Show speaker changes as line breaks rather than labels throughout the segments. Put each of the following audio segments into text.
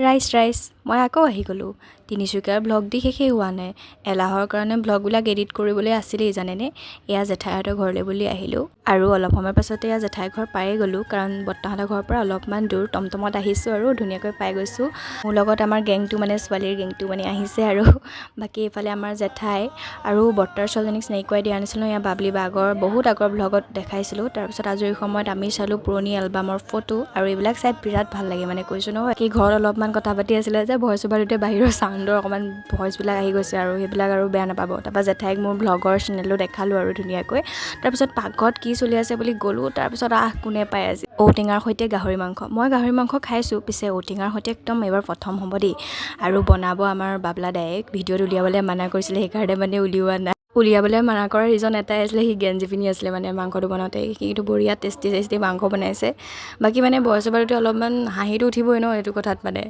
ৰাইজ ৰাইজ, মই আকৌ আহি গ'লোঁ। তিনিচুকীয়াৰ ভ্লগ দি শেষেই হোৱা নাই। এলাহৰ কাৰণে ভ্লগবিলাক এডিট কৰিবলৈ আছিলেই, জানেনে? এয়া জেঠাইহঁতৰ ঘৰলৈ বুলি আহিলোঁ আৰু অলপ সময়ৰ পাছতে এয়া জেঠাইৰ ঘৰ পায়ে গ'লোঁ, কাৰণ বৰ্তাহঁতৰ ঘৰৰ পৰা অলপমান দূৰ। টমটমত আহিছোঁ আৰু ধুনীয়াকৈ পাই গৈছোঁ। মোৰ লগত আমাৰ গেংটো, মানে ছোৱালীৰ গেংটো মানে আহিছে। আৰু বাকী এইফালে আমাৰ জেঠাই আৰু বৰ্তাৰ ছোৱালীজনীক চিনাকি কৰাই দিয়া নাছিলোঁ। এয়া বাবলি বা, আগৰ বহুত আগৰ ভ্লগত দেখাইছিলোঁ। তাৰপিছত আজৰি সময়ত আমি চালোঁ পুৰণি এলবামৰ ফটো আৰু এইবিলাক চাই বিৰাট ভাল লাগে, মানে কৈছোঁ নহয়। বাকী ঘৰত অলপমান কথা পাতি আছিলে যে ভইচ অভাৰটোতে বাহিৰৰ চাউণ্ডৰ অকণমান ভইচবিলাক আহি গৈছে আৰু সেইবিলাক আৰু বেয়া নাপাব। তাৰপৰা জেঠাইক মোৰ ভ্লগৰ চেনেলটো দেখালোঁ আৰু ধুনীয়াকৈ। তাৰপিছত পাকঘৰত কি চলি আছে বুলি গ'লোঁ। তাৰপিছত আহ, কোনে পাই আজি ঔটেঙাৰ সৈতে গাহৰি মাংস। মই গাহৰি মাংস খাইছোঁ, পিছে ঔটেঙাৰ সৈতে একদম এইবাৰ প্ৰথম হ'ব দেই। আৰু বনাব আমাৰ বাবলা দায়ে। ভিডিঅ'ত উলিয়াবলৈ মানা কৰিছিলে, সেইকাৰণে মানে উলিওৱা নাই। উলিয়াবলৈ মানা কৰাৰ ৰিজন এটাই আছিলে, সি গেঞ্জি পিন্ধি আছিলে মানে মাংসটো বনাওঁতে। সি কিন্তু বঢ়িয়া টেষ্টি টেষ্টি মাংস বনাইছে। বাকী মানে ভইচ অভাৰটোতে অলপমান হাঁহিটো উঠিবই ন এইটো কথাত, মানে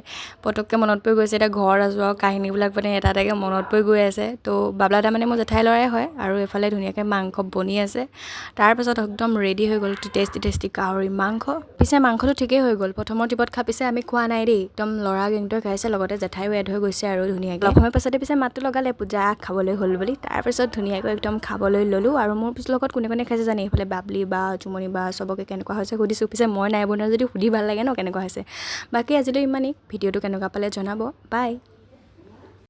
পটককৈ মনত পৰি গৈছে। এতিয়া ঘৰত আছোঁ আৰু কাহিনীবিলাক মানে এটা এটাকৈ মনত পৰি গৈ আছে। তো বাবলা দা মানে মোৰ জেঠাই ল'ৰাই হয়। আৰু এইফালে ধুনীয়াকৈ মাংস বনি আছে। তাৰপাছত একদম ৰেডি হৈ গ'ল টেষ্টি টেষ্টি গাহৰি মাংস। পিছে মাংসটো ঠিকেই হৈ গ'ল প্ৰথমৰ টিপত খা। পিছে আমি খোৱা নাই দেই, একদম ল'ৰা গেংটোৱে খাইছে, লগতে জেঠাইও এড হৈ গৈছে। আৰু ধুনীয়াকৈ অলপ সময় পাছতে পিছে মাতটো লগালে, পূজা খাবলৈ হ'ল বুলি। তাৰপিছত ধুনীয়াকৈ একদম খাবলৈ ল'লোঁ। আৰু মোৰ পিছৰ লগত কোনে কোনে খাইছে জানে? এইফালে বাবলি বা, চুমনি বা, চবকে কেনেকুৱা হৈছে সুধিছোঁ। পিছে মই নাই বনোৱা যদি সুধি ভাল লাগে ন কেনেকুৱা হৈছে। বাকী আজিলৈ ইমানেই। ভিডিঅ'টো কেনেকুৱা পালে জনাব। বাই।